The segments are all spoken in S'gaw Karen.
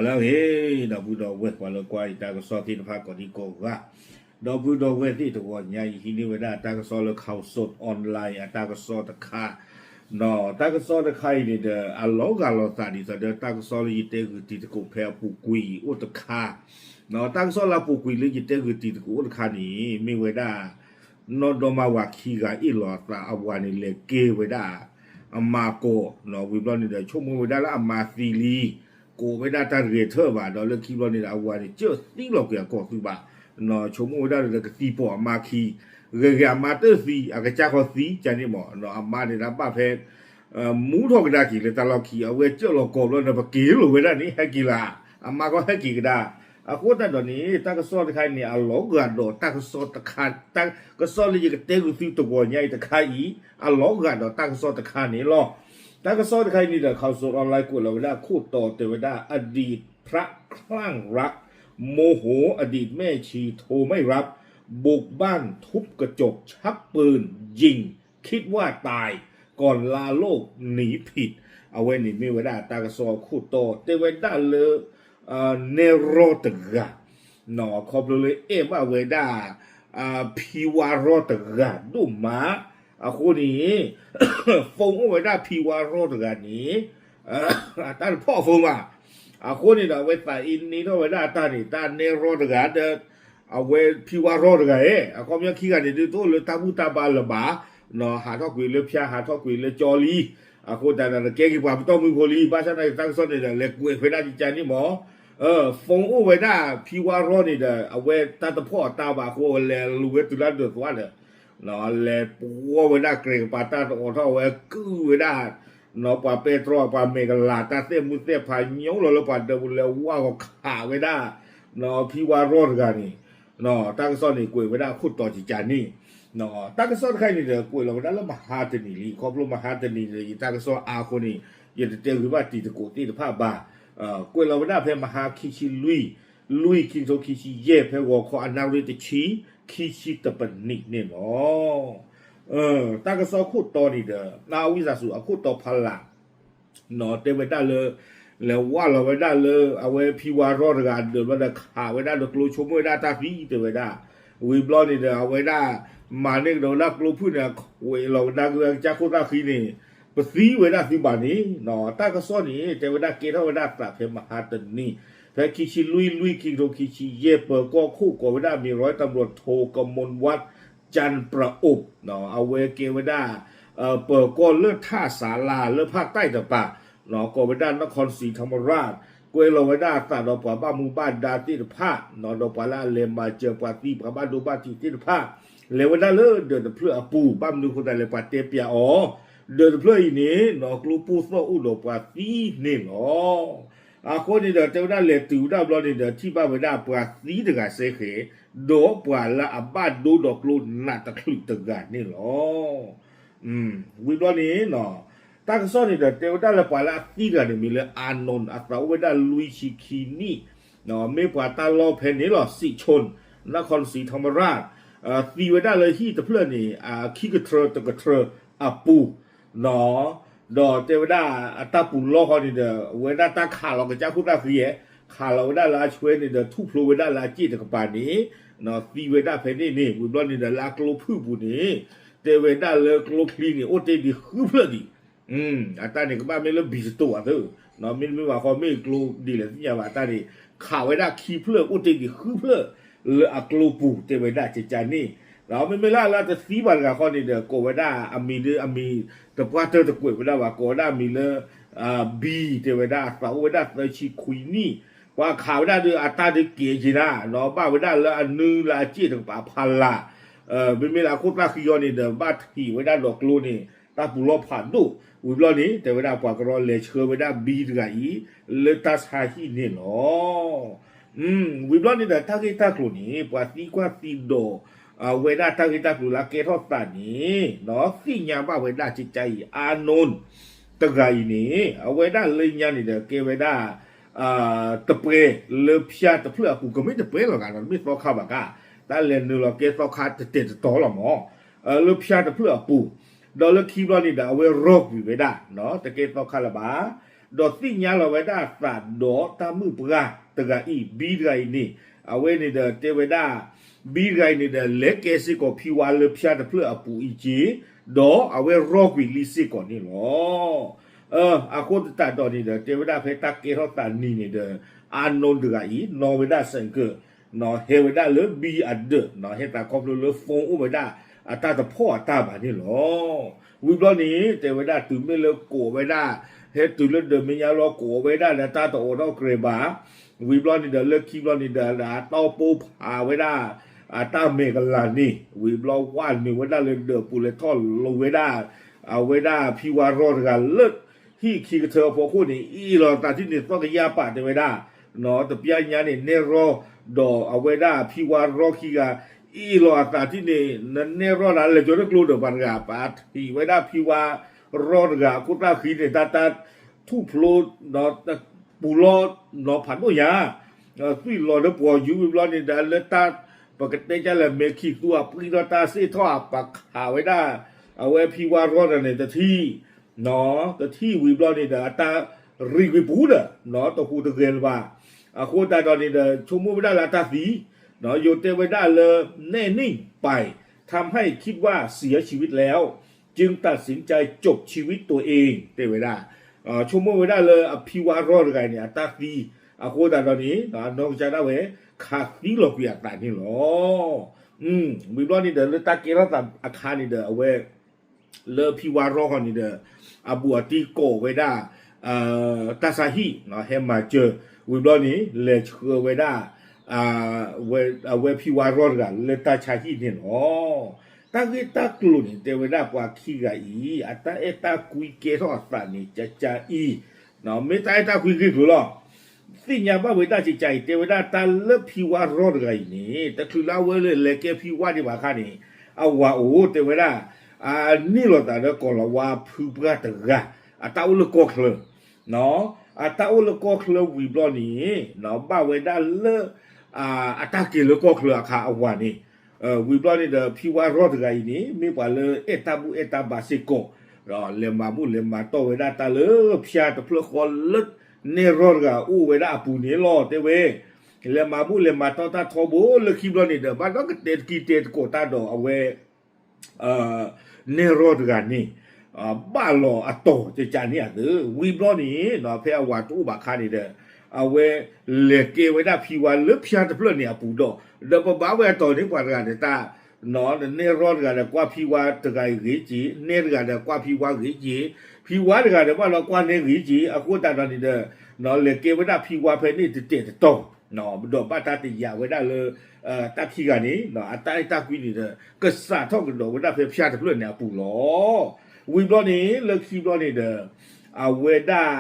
လၢအဂ့ၤ ဒီပုၢ်ဒီဝဲၢ် ပှၤလၢကွၢ်ယတၢ်ကစီၣ်သ့ၣ်တဖၣ်ကိးဒံကိးဂၤ, ဒီပုၢ်ဒီဝဲၢ်သ့ၣ်တဂီၤညါအံၤ ဟံးန့ၢ်ဝဲဒၣ်တၢ်ကစီၣ်လၢ Khaosod Online အတၢ်ကစီၣ်တခါ, တၢ်ကစီၣ်တခါအံၤန့ၣ်ဒီး အလီၤဂာ်လိာ်သးဒ်သိးဒီး တၢ်ကစီၣ်လၢယတဲဂုာ်တံၤသကိးဖဲအပူၤကွံာ်အိၣ်တခါ, တၢ်ကစီၣ်လၢအပူၤကွံာ်လၢယတဲဂုာ်တံၤသကိးအိၣ်တခါန့ၣ် မ့ၢ်ဝဲဒၣ် နီၢ်ဒီမါဝၤခံဂၤအ့ၣ်လိာ်အသး အဝၤန့ၣ် လဲၤကဲဝဲဒၣ်အမါကိး, ဝံၤဘျီန့ၣ်ဒီး ဆိကမိၣ်ဝဲဒၣ်လၢအမါသံလံ, ကိးဝဲဒၣ်တၢ်တဂဲၤထၢၣ်ဘၣ်, ဒီးလၢခံဘျီန့ၣ်ဒီး အဝၤန့ၣ် ကၢၢ်သံလီၤကွံာ်အကိာ်သုဘၣ်, ဆိကမိၣ်ဝဲဒၣ်ဒီးကသံပိာ်အမါခံ, ဂ့ၤဂ့ၤအမါတၢၢ်သံ အကစၢ်ဃီသံ ကန့ၣ်မး, အမါန့ၣ်တဘၣ်ဖဲ မူထီၣ်ကဒါက့ၤလၢတၢ်လီၢ်ခံ အဝဲကၢၢ်လီၤကိာ်ဘျီန့ၣ် ပက့ၤလိာ်ဝဲဒၣ်န့ၣ် ဟဲက့ၤလၢ်, အမါကီဟဲက့ၤကဒါ, အဃိသတးဒီးန့ၣ် တၢ်ကစီၣ်တခါအံၤန့ၣ် အလီၤဂာ်ဒီးတၢ်ကစီၣ်တခါ, တၢ်ကစီၣ်လၢယကတဲဂုာ်သုတဂီၤညါအံၤတခါအံၤ အလီၤဂာ်ဒီးတၢ်ကစီၣ်တခါန့ၣ်လီၤ. တၢ်ကစီၣ်တခါအံၤန့ၣ်ဒီး Khaosod Online ကွဲးလီၤဝဲဒၣ်ခိၣ်တီတဲဝဲဒၣ် อดีตพระคลั่งรัก โมโหอดีตแม่ชีโทรไม่รับ บุกบ้านทุบกระจกชักปืนยิง คิดว่าตาย ก่อนลาโลกหนีผิด အဝဲန့ၣ်မ့ၢ်ဝဲဒၣ်တၢ်ကစီၣ်ခိၣ်တီတဲဝဲဒၣ်လၢ နဲၣ်ရီတဂၤ ခီဖျိလၢအဲၣ်ဘၣ်ဝဲဒၣ် ဖံဝါရီတဂၤဒိၣ်မး, အဃိန့ၣ် phone အိၣ်ဝဲဒၣ်ဖံဝါရီတဂၤန့ၣ် အတၢ်တဖီၣ် phone ဘၣ်, အဃိန့ၣ်ဒီး အဝဲသးအ့န့ထီၣ်ဝဲဒၣ်အတၢ်န့ၣ် တၢ်နဲၣ်ရီတဂၤဒီး အဝဲဖံဝါရီတဂၤဧၢ, အခီပညီခံဂၤန့ၣ် ဒုးတအိၣ်လၢတၢ်ဘူၣ်တၢ်ဘါလၢၤဘၣ်, ဟးထီၣ်ကွံာ်လၢဖၠါ ဟးထီၣ်ကွံာ်လၢကၠီလံ, အဃိသတးဒီး ကဲက့ၤပှၤပတီၢ်မုၢ်ဖိလံ, ဘၣ်ဆၣ်သနာ်က့ တၢ်ကစီၣ်န့ၣ်ဒီး လဲၤကွဲးဖဲဒၣ်ကကန့ၣ်မး, phone အိၣ်ဝဲဒၣ်ဖံဝါရီန့ၣ်ဒီး အဝဲတၢ်တဖီၣ်အတၢ်ဘၣ်အဃိ အဝဲလဲၤလူၤဝဲတုၤလၢဒၢးသွါဒီး လဲၤပှီၢ်ဝဲဒၣ်ကြဲးကပၤတၢ်တအိးထီၣ်ဝဲ ကုၢ်ဝဲဒၣ် ပှၤပဲတြီ ပှၤမဲာ်ကလၤ တၢ်သ့ၣ်မုၢ်သ့ၣ်ဖးညိလီၤလၢပှၤဒၢးပူၤ လဲၤဝါဂီၤခးဝဲဒၣ် ဖံဝါရီတဂၤန့ၣ်, တၢ်ကစီၣ်န့ၣ် ကွဲးဝဲဒၣ်အခိၣ်တီကကန့ၣ်, တၢ်ကစီၣ်တခါအံၤန့ၣ်ဒီး ကွဲးလီၤဝဲဒၣ်လၢမဟါတနံၤလံ, ခီဖျိမဟါတနံၤဒီး ယတၢ်ကစီၣ်အါအဃိန့ၣ် ယတတဲဂ့ၤဘၣ်တံၤသကိးသ့ၣ်တဖၣ်ဘၣ်, ကွဲးလီၤဝဲဒၣ်ဖဲမဟါခံဆံလွံၢ် လွံၢ် ခံကထိခံဆံယဲၢ် ဖဲဂီၤခီအနၣ်ရံၣ်တဆံ ခံဆံတပနံးန့ၣ်လီၤ. တၢ်ကစီၣ်ခိၣ်တီန့ၣ်ဒီး နၢ်အဝံသးစူၤ အခိၣ်တီဖီလာ် တဲဝဲဒၣ်လၢ လဲၤဝါလီၤဝဲဒၣ်လၢ အဝဲဖံဝါရီတဂၤဒီး ဘျီဒီးခးဝဲဒၣ်ဒီးကျိဆိကမိၣ်ဝဲဒၣ်တၢ်သံတဲဝဲဒၣ်, ဝံၤဘျီန့ၣ်ဒီး အဝဲဒၣ် မၤန့ၢ်ကဒီးဝဲဒၣ်ကျိဖုၣ်န့ၣ် အခွဲးလီၤဝဲဒၣ်ကစၢ်ခိၣ်သၣ်ဃံန့ၣ် ပသံဝဲဒၣ်သုဘၣ်န့ၣ်, တၢ်ကစီၣ်န့ၣ် တဲဝဲဒၣ်ကဲထီၣ်ဝဲဒၣ်သးဖဲမဟါတနံၤ ဖဲခံဆံလွံၢ် လွံၢ် ခံကထိခံဆံယဲၢ် ပၢၤကီၢ်ခိၣ်ကိးဝဲဒၣ် မံၤရီတၢ်ဘျီထိ ကမူၣ်ဝး ကၠၣ်ပြအိၣ် အဝဲကဲဝဲဒၣ် ပၢၤကီၢ်လၢထၣ်စးလၢ်လၢဖၣ်တၢ်တပၤ ကိးဝဲဒၣ် နခီၣ်စံထီမရၣ် ကွဲးလီၤဝဲဒၣ်အသးဒီးပှၤဘၣ်မူဘၣ်ဒါသ့ၣ်တဖၣ် ဒီးပှၤလၢအလဲၤမၤစၢၤပှၤသံ ပှၤဘၣ်ဒိဘၣ်ထံးသ့ၣ်တဖၣ် လဲၤဝဲဒၣ်လၢဒၢးတဖျၢၣ်အပူၤ ဘၣ်မနုၤအဃိသတးလဲၣ် ပှၤတဲပျးအီၤ ဒၢးတဖျၢၣ်အံၤန့ၣ် ကျိပိၢ်သီၣ်အိၣ်ဒီးပှၤသံန့ၣ်လီၤ. အဃိန့ၣ်ဒီး တဲဝဲဒၣ်လဲၤတုၤဝဲဒၣ်ဘျီန့ၣ်ဒီး ထံၣ်ဘၣ်ဝဲဒၣ်ပှၤသံတဂၤစဲဃဲၤ ဒီးပှၤလၢအဘၣ်ဒိဒီးကျိနးတချုးတဂၤန့ၣ်လီၤ. ဝံၤဘျီန့ၣ် တၢ်ကစီၣ်န့ၣ်ဒီး တဲဝဲဒၣ်လၢပှၤလၢအသံတဂၤန့ၣ် မံၤလၢ Anon အသးအိၣ်ဝဲဒၣ်လွံၢ်ဆံခံနံၣ် မ့ၢ်ပှၤတၢ်လီၢ်ဖဲန့ၣ်လီၤ စံးဆိၣ် နခီၣ်စံထီမရၣ် သံဝဲဒၣ်လၢဟံၣ်တဖျၢၣ်န့ၣ် ခံကထြၢတကထြၢအပူၤ ဒီးတဲဝဲဒၣ်အတၢ်ပူၤလီၢ်ဃီန့ၣ်ဒီး အဝဲဒၣ်တၢ်ခးလီၤကစၢ်ခိၣ်သၣ်ဃံဧဲ ခးလီၤဝဲဒၣ်လၢအဆွဲန့ၣ်ဒီး ထူၣ်ဖျိဝဲဒၣ်လၢအစ့ၣ်တကပၤန့ၣ် သံဝဲဒၣ်ဖဲန့ၣ်န့ၣ် ဝံၤဘျီန့ၣ်ဒီးလၢအကျိဖုၣ်ပူၤန့ၣ် တဲဝဲဒၣ်လၢကျိချံန့ၣ် အိၣ်တ့ၢ်ဒံးဃုဖျၢၣ်ဒံး အတၢ်န့ၣ်ကဘၣ်မ့ၢ်လၢဘံၣ်စတိၤအသး မ့တမ့ၢ်ဘၣ်ဃီ မ့ၢ်ကျိဒ်လဲၣ်သ့ၣ်ညါဘၣ် အတၢ်န့ၣ် ခးဝဲဒၣ်ခံဖျၢၣ် အိၣ်တ့ၢ်ဒံးဃုဖျၢၣ် လၢအကျိပူၤ တဲဝဲဒၣ်ကကန့ၣ် ဒီးမ့မ့ၢ်လၢအလၢတသံဘၣ်တဂၤဃီန့ၣ်ဒီး ကိးဝဲဒၣ်အမံၤဒီးအမံၤ တပှၢ်တၢၢ်တကွဲးဝဲဒၣ်ဘၣ် ကိးဝဲဒၣ်အမံၤလၢ ဘံၣ် တဲဝဲဒၣ်အသးအိၣ်ဝဲဒၣ်သၢဆံခွံနံၣ် ပှၤခးဝဲဒၣ်ဒီးအတၢ်ဒုးကဲးက့ၤနၤ ဒီးဘၣ်ဝဲဒၣ်လၢအနုာ်လၢအစ့ၣ်တကပၤဖးလၢ် မ့မ့ၢ်လၢအခိၣ်သၣ်ဃံအီၤန့ၣ်ဒီး ဘၣ်ထံးဝဲဒၣ်ဒီးကျိန့ၣ် တၢ်ပူၤလီၢ်ဖးဒိၣ် ဝံၤဘျီန့ၣ် တဲဝဲဒၣ်ပှၤကရီလဲၤဆှၢဝဲဒၣ်ဘံၣ်တဂၤအံၤ လၢတၢ်ဆါဟံၣ်န့ၣ်လီၤ. ဝံၤဘျီန့ၣ်ဒီးတၢ်ဂ့ၢ်တၢ်ကျိၤန့ၣ် ပှၤသံကွၢ်သံဒိး ဝဲဒၣ်တၢ်ဂ့ၢ်တၢ်ကျိၤလၢအကဲထီၣ်သးန့ၣ် သ့ၣ်ညါဘၣ်ဝဲဒၣ်ကကအံၤ Anon တဂၤအံၤန့ၣ် အဝဲဒၣ်လၢညါန့ၣ်ဒီး ကဲဝဲဒၣ် တပှဲၤလၢဖၠါတဖျၢၣ်အပူၤ ကမ့ၢ်တပှဲၤလီၤဂာ်ဒီး တမ့ၢ်သီခါဘၣ်ကါ တၢ်လဲၤနုာ်လီၤကဲသီခါတတဲာ်တတီၤလီၤမး လၢဖၠါတဖျၢၣ်အပူၤ ဒီးလၢခံဘျီန့ၣ်ဒီး အဝဲရီကွံာ်ဝဲဒၣ် တကဲသီခါလၢၤဘၣ် ဒီးသ့ၣ်ညါလီၤဝဲဒၣ်အသးဒီးတၢ်မုၣ်ပှၢ်တဂၤအံၤ ဘံတဂၤအံၤန့ၣ်, အဝဲန့ၣ်ဒီးတဲဝဲဒၣ်, ဘံတဂၤအံၤန့ၣ်ဒီး လဲၤကဲစ့ၢ်ကီးဖံဝါလၢဖၠါတဖျၢၣ်အပူၤအံၤက့ၤ, ဒီးအဝဲရီကွံာ်လံစ့ၢ်ကီးန့ၣ်လီၤ. အဃိသတးဒီးန့ၣ်ဒီး တဲဝဲဒၣ်ဖဲတၢ်ကဲထီၣ်သးနံၤန့ၣ်ဒီး အနိတဂၤအံၤ နီၢ်ဝဲဒၣ်စဲးကၢး ဟဲဝဲဒၣ်လၢဘံအဒၢး ဟဲသးခီဖျိလၢ phone အိၣ်ဝဲဒၣ်အတၢ်တဖီၣ်အတၢ်ဘၣ်န့ၣ်လီၤ. ဝံၤဘျီန့ၣ် တဲဝဲဒၣ်တုၤမ့ၢ်လၢကိးဝဲဒၣ်, ဟဲတုၤလၢဒၢးမဲာ်ညါလီၤ ကိးဝဲဒၣ်ဒီးတၢ်တအိးထီၣ်ကြဲးဘၣ်. ဝံၤဘျီန့ၣ်ဒီး လၢခံဘျီန့ၣ်ဒီး အတီၢ်ပိဖးဝဲဒၣ် အတၢ်မဲာ်ကလၤန့ၣ် ဝံၤဘျီဝဲနုာ်ဝဲဒၣ်လၢဒၢးပူၤ လဲၤထီၣ်လိာ်ဝဲဒၣ် အဝဲဒၣ်ဖံဝါရီတဂၤလၢ ဟံၣ်ခံကထၢအဖီခိၣ်န့ၣ် အ့ၣ်လီၤအသးထံၣ်န့ၣ် သီၣ်ကယၢ်ပာ်တဲဝဲဒၣ်, တပျၢ်ညါန့ၣ် နဲၣ်ရီၢ်, ဒီးအဝဲဒၣ်ဖံဝါရီခံဂၤ အ့ၣ်လီၤအသးထံၣ်န့ၣ် နနဲၣ်ရီၢ်နၤလဲၤကၠီတကျိဒီးပှၤတဂၤ ပာ်ထံၣ်ဝဲဒၣ်ဖံဝါရီတဂၤ အခိၣ်သၣ်ဃံန့ၣ် တၢ်တၢ်ထူၣ်ဖျိ ပူၤလီၤ နီၤဖးဒိၣ်ညါ သွံၣ်လီၤလၢပှီၤယူၤဝံၤဘျီန့ၣ်ဒီး လၢတၢ် ပကတဲကလဲၣ် မဲာ်ခံးသူအပှံၢ်ထီၣ်တၢ်စ့ၢ်ထီၣ် ပခးဝဲဒၣ် အဝဲဖံဝါရီတဂၤန့ၣ် တထံၣ် တထံၣ်ဝံၤဘျီန့ၣ်ဒီး အတၢ်ရံၣ်ကွံာ်ပူၤဒီး တဟူးတဂဲၤလၢၤဘၣ်. အဃိသတးဒီးန့ၣ်ဒီး ဆိကမိၣ်ဝဲဒၣ်လၢအတၢ်သံ ယိၤတဲဝဲဒၣ်လၢ แน่นิ่งไป ทำให้คิดว่าเสียชีวิตแล้ว จึงตัดสินใจจบชีวิตตัวเอง တဲဝဲဒၣ် ဆိကမိၣ်ဝဲဒၣ်လၢအဖံဝါရီတဂၤန့ၣ် အတၢ်သံ အဃိသတးဒီးန့ၣ် အနီၢ်ကစၢ်ဒၣ်ဝဲ ခးသံလီၤကွံာ်အသးန့ၣ်လီၤ. ဝံၤဘျီန့ၣ်ဒီး လၢတၢ်ကဲထီၣ်သးအခါန့ၣ်ဒီး အဝဲ လၢဖံဝါရီဃီန့ၣ်ဒီး အဘူးအတံၢ်ကိးဝဲဒၣ် တၢ်ဆါဟံၣ် ဟဲမၤစၢၤ ဝံၤဘျီန့ၣ် လဲၤဆှၢဝဲဒၣ် အဝဲဖံဝါရီတဂၤလၢတၢ်ဆါဟံၣ်န့ၣ်လီၤ. တၢ်ဂ့ၢ်တၢ်ကျိၤန့ၣ် တဲဝဲဒၣ်ပှၤခံဂၤအံၤ အတၢ်အဲၣ်တၢ်ကွံကဲထီၣ်အသးန့ၣ် ကကါအံၤ မ့ၢ်တၢ်အဲၣ်တၢ်ကွံဂ့ၢ်ကျိၤလီၤ. သ့ၣ်ညါဘၣ်ဝဲဒၣ်ကကါအံၤ တဲဝဲဒၣ်တၢ်လၢဖံဝါရီတဂၤအံၤန့ၣ် တချုးလၢအဝဲလၢလဲၤကဲဖံဝါဒံးဘၣ်အခါန့ၣ် အဝၤအိၣ်တဲဝဲဒၣ် အန့ၢ်လိာ်သးဒီးကီၤလၤဝါဖုပှၢ်တဂၤ အတၢ်အိၣ်လၢကီၢ်ချၢ အတၢ်အိၣ်လၢကီၢ်ချၢဝံၤဘျီန့ၣ် ဘၣ်ဝဲဒၣ်လၢ အတၢ်က့ၤလၢကီၢ်ချၢအခါအဝၤန့ၣ် ဝံၤဘျီန့ၣ်ဒီး ဖံဝါရီတဂၤအံၤန့ၣ် မ့ၢ်ပှၤလၢအဲၣ်တၢ်ဘူၣ်အဲၣ်တၢ်ဘါစ့ၢ်ကီး ဒီးလဲၤမၤဘူၣ်လဲၤမၤတီၢ်ဝဲဒၣ်တၢ်လၢဖၠါတဖျၢၣ်ဃီလၢ နဲၣ်ရီၢ်တဂၤအိၣ်ဝဲဒၣ်အပူၤန့ၣ်လီၤ တဲဝဲ လဲၤမၤဘူၣ်လဲၤမၤတီၢ်တၢ်ထီဘိလၢခံဘျီန့ၣ်ဒီး ဘၣ်ဒီးကတဲတကံၢ်တဲတကိးတၢ်ဒီးအဝဲ နဲၣ်ရီၢ်တဂၤန့ၣ် ဘၣ်လီၤအတီၤကကါန့ၣ်အသၢ ဝံၤဘျီန့ၣ် ဖဲအဝၤတအိၣ်ဘၣ်အခါန့ၣ်ဒီး အဝဲလဲၤကဲဝဲဒၣ်ဖံဝါလၢဖၠါတဖျၢၣ်န့ၣ်အပူၤဒီး ဒီးပဘၣ်ဝဲအတီၤန့ၣ် ပှၤတဂၤဒီးတၢ် နဲၣ်ရီၢ်တဂၤဒီးကွၢ်ဖံဝါတဂၤအံၤဂ့ၤက့ၤ နဲၣ်တဂၤဒီးကွၢ်ဖံဝါဂ့ၤက့ၤ ဖံဝါတဂၤဒီးဘၣ်လီၤကွၢ်နဲဂ့ၤက့ၤ အဃိသတးဒီးန့ၣ်ဒီး လဲၤကဲဝဲဒၣ်ဖံဝါဖဲန့ၣ်တတဲာ်တတီၤ ဒီးဘၣ်တၢ်တယာ်ဝဲဒၣ်လၢ တၢ်ခံဂၤန့ၣ် အတၢ်အဲၣ်တၢ်ကွံန့ၣ်ဒီး ကစးထီၣ်ကဒီးဝဲဒၣ်ဖဲဖၠါတဖျၢၣ်န့ၣ်အပူၤလီၤ. ဝံၤဘျီန့ၣ် လၢခံဘျီန့ၣ်ဒီး အဝဲဒၣ်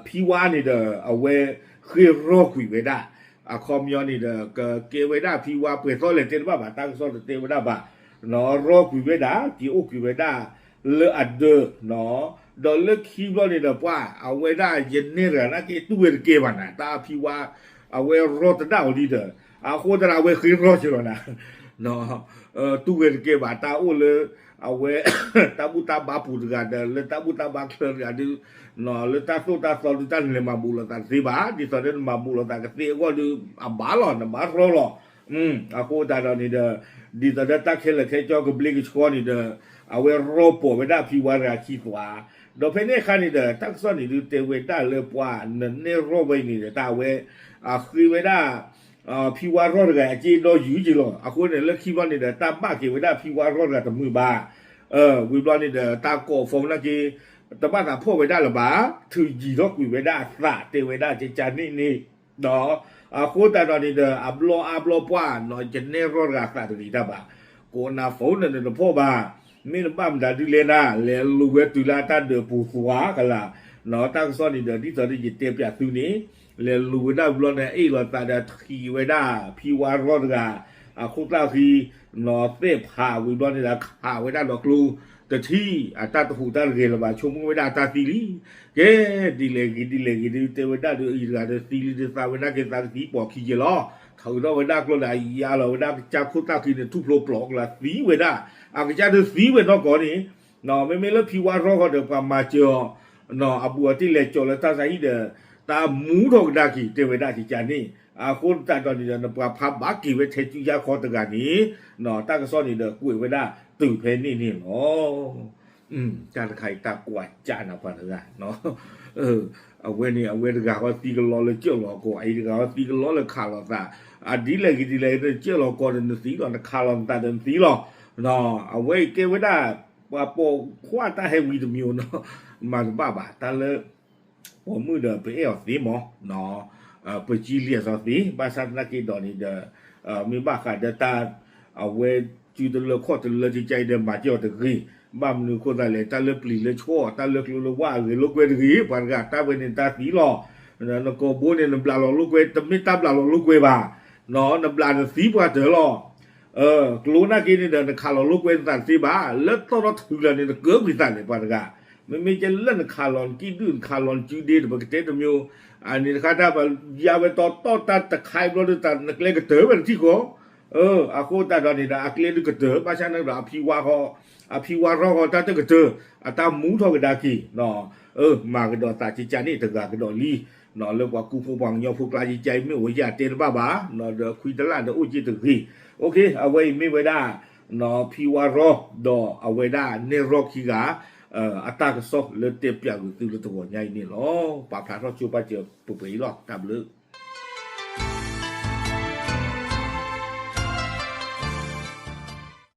ဖံဝါန့ၣ်ဒီး အဝဲဃ့ရီကွံာ်ဝဲဒၣ် အခီပညီန့ၣ်ဒီး ကကဲဝဲဒၣ်ဖံဝါပှဲၤသီလဲၣ်တဲတဘၣ်ဘၣ် တၢ်ကစီၣ်တတဲဝဲဒၣ်ဘၣ် ရီကွံာ်ဝဲဒၣ် က့ၤအိၣ်ကွံာ်ဝဲဒၣ် လၢအဒၢး ဒီးလၢခံဘျီန့ၣ်ဒီးပှၤ အဝဲဒၣ်ယနဲၣ်တဂၤနာ်က့ တူၢ်ဝဲတကဲဘၣ်နၤ တၢ်ဖံဝါ အဝဲရီတဒၣ်အီၤဒ်ဒီး အဃိသတးဒီးအဝဲဃ့ရီက့ၤလီၤနၤ တူၢ်ဝဲတကဲဘၣ် တၢ်အိၣ်လၢ အဝဲ တၢ်ဘူၣ်တၢ်ဘါပူၤတဂၤဒီး လၢတၢ်ဘူၣ်တၢ်ဘါချၢတဂၤဒီး လၢတၢ်သိၣ်တၢ်သီဒုး တၢ်နလဲၤမၤဘူးလိာ်သးတသ့ဘၣ် ဒ်သိးဒီးနမၤဘူးလိာ်သးကသ့အဂီၢ်ဒီး အဘၣ်လီၤ နဘၣ်ရီလီၤ. အဃိသတးဒီးန့ၣ်ဒီး ဒ်သိးဒီးတၢ်ခဲလၢာ်ခဲဆ့ကဘျ့ကဆှီန့ၣ်ဒီး အဝဲရီပိာ်ဝဲဒၣ်ဖံဝါတဂၤခံသွါ ဒီးဖဲန့ၣ်အခါန့ၣ်ဒီး တၢ်ကစီၣ်န့ၣ်ဒုးတဲဝဲဒၣ်လၢပှၤ နနဲၣ်ရီၢ်ဝဲအံၤန့ၣ်ဒီး တၢ်အဝဲ အဃ့ဝဲဒၣ် ဖံဝါရီတဂၤအစ့ဒီယုၢ်က့ၤလီၤ. အဃိန့ၣ် လၢခံဘျီန့ၣ်ဒီး တၢ်ဘၣ်က့ၤဝဲဒၣ်ဖံဝါရီတဂၤတမုာ်ဘၣ်. ဝံၤဘျီန့ၣ်ဒီး တၢ်ကိး phone နာ်က့ တဘၣ်သးဖီၣ်ဝဲဒၣ်လၢၤဘၣ်. ထုးယံၤထီၣ်ကွံာ်ဝဲဒၣ်အသးတဲဝဲဒၣ်ကကါန့ၣ်န့ၣ် အဃိသတးဒီးန့ၣ်ဒီး အဘျီအါဘျီပှၢ်နီၤ ယနဲၣ်ရီၢ်တဂၤအသးတဂ့ၤတၢ်ဘၣ်. ကိးနၤ phone န့ၣ်နတဖီၣ်ဘၣ်. မ့ၢ်နဘၣ်မတၤဒုးလဲၤနၤ လဲၤလိာ်ဝဲတုၤလၢအတၢ်ဒၢးပူၤသွါကလာ်. နီၤ တၢ်ကစီၣ်န့ၣ်ဒီး ဒ်သိးဒီးယတဲပၠးသုန့ၣ် လဲၤလိာ်ဝဲဒၣ်ဘျီန့ၣ် အ့ၣ်လိာ်သးဒီးထံၣ်ဝဲဒၣ် ဖံဝါရီတဂၤ အခိၣ်သၣ်ဃံ နီၤသ့ၣ်ဖးဝံၤဘျီန့ၣ်ဒီး ခးဝဲဒၣ်ဒီးကျိ တထံၣ် အတၢ်တဟူးတၢ်တဂဲၤလၢၤဘၣ် ဆိကမိၣ်ဝဲဒၣ်အတၢ်သံလံ. ကဲ ဒ်လဲၣ်ဂ့ၤဒ်လဲၣ်ဂ့ၤဒုး တဲဝဲဒၣ်ဒီးအံၤတဂၤဒီးသံလံဒီးသးဝဲဒၣ်က့ၤ သးကသံပိာ်ခံက့ၤလီၤ. ထုးထီၣ်ဝဲဒၣ်ကျိဒီး အယါလီၤဝဲဒၣ်ကစၢ်ခိၣ်သၣ်ဃံန့ၣ် ထူၣ်ဖျိးပျီကလၤသံဝဲဒၣ်. အကစၢ်ဒုးသံဝဲနီၢ်ကီၢ်န့ၣ် မ့မ့ၢ်လၢဖံဝါရီဃီဒီးပှၤမၤစၢၤအီၤ အဘူးအတံၢ်လဲၤကၠီၤလၢတၢ်ဆါဟံၣ်ဒီး တၢ်မူထီၣ်ကဒါက့ၤ တဲဝဲဒၣ်ကကန့ၣ်, အဃိသတးဒီးန့ၣ်ဒီး နပှၤဖးဘၣ်က့ၤဝဲထဲစုယါခီတဂၤန့ၣ်, တၢ်ကစီၣ်န့ၣ်ဒီးကွဲးဝဲဒၣ်တုၤဖဲန့ၣ်န့ၣ်လီၤ. တၢ်တခါအံၤတၢ်ကွၢ်ကၢ်နၤပှၤတဂၤ အဝဲန့ၣ် အဝဲတဂၤဃီသံကလီလၢကၠၢၣ်လီၤကီၢ်, အအံၤတဂၤဃီသံကလီလၢခးလီၤသး, အဒ်လဲၣ်ဂ့ၤဒ်လဲၣ် နကၠၢၣ်လီၤကီၢ်ဒီးနသံလီၤ, နခးလီၤနသးဒီးနသံလီၤ. အဝဲအံၤကဲဝဲဒၣ် ပှၤပိာ်ခွါတၢ်ဟဲဝံၤတမံၤနီၤ, မၤတဘၣ်ဘၣ် တၢ်လၢ ပိာ်မုၣ်ဒီးပအဲၣ်အီၤသ့မး, ပစံလံအသီသ့, ဘၣ်ဆၣ်သနာ်က့ဒီးန့ၣ်ဒီး မ့ၢ်ဘၣ်ဃးဒီးတၢ် အဝဲစုတလၢခီၣ်တလၢကကအံၤဒီး မၤကဲအီၤတဂ့ၤ, ဘၣ်မနုၤအဃိသတးလဲၣ်, တၢ်လၢပျံၤလၢဆီၣ် တၢ်လၢကျိလၢဝၣ်အဂ့ၤလိာ်ကွဲတဂ့ၤ, ပှၤတဂၤတၢ်ဝဲန့ၣ်တၢ်သံလီၤ. နကိာ်ဘိန့ၣ် နဘျးလီၤလိာ်ကွဲ တမ့ၢ်တၢ်ဘျးလီၤလိာ်ကွဲဘၣ်, နဘျးနသံပှၤတၢၢ်လီၤ. ကျိနာ်က့န့ၣ်ဒီး နခးလီၤလိာ်ကွဲနသးတသ့ဘၣ်, လၢတီထီၣ်ထုးလၢာ်န့ၣ် နကၢကွံာ်သးလဲၣ်ပှၤတဂၤ, မ့မ့ၢ်ကဲလၢနခးလီၤနကံၢ်ဒုၣ် နခးလီၤနစုဒ့ဒီး ပကတဲတမံၤ, အန့ၣ်တခါတၢ်ပယါဝဲတီတီတၢ်တခါအံၤဘျီဒုး နကျဲကတၢၢ်ဝဲတထံၣ်ဃီ, အဃိသတးဒီးန့ၣ်ဒီး အကျဲဒုးကတၢၢ် ဘၣ်ဆၣ်န့ၣ်ဒီး အဖံဝါဃီ, အဖံဝါရီဃီတၢ်တကတၢၢ်, အတၢ်မူထီၣ်ကဒါက့ၤ မၤကဒီးသးကကန့ၣ်တဂၤကဒီးလံ, လၢပှၤကူဖိပှၤကညီဖိကျါကကအံၤ မ့ၢ်အိၣ်ယတဲတဘၣ်ဘၣ်, ဒီးခွံတလၢ်ဒီးအိၣ်က့တဂ့ၤ. အဝဲအံၤမ့ၢ်ဝဲဒၣ် ဖံဝါရီ ဒီးအဝဲဒၣ်နဲၣ်ရီၣ်ခံဂၤ အတၢ်ကစီၣ်လၢတဲပၠးကွံာ်သုလၢတဂီၤညါအံၤန့ၣ်လီၤ. ပာ်ဖျါထီၣ်ဆိပာ်စၢၤပှဲၤပှဲၤအံၤလီၤ. တၢ်ဘျုး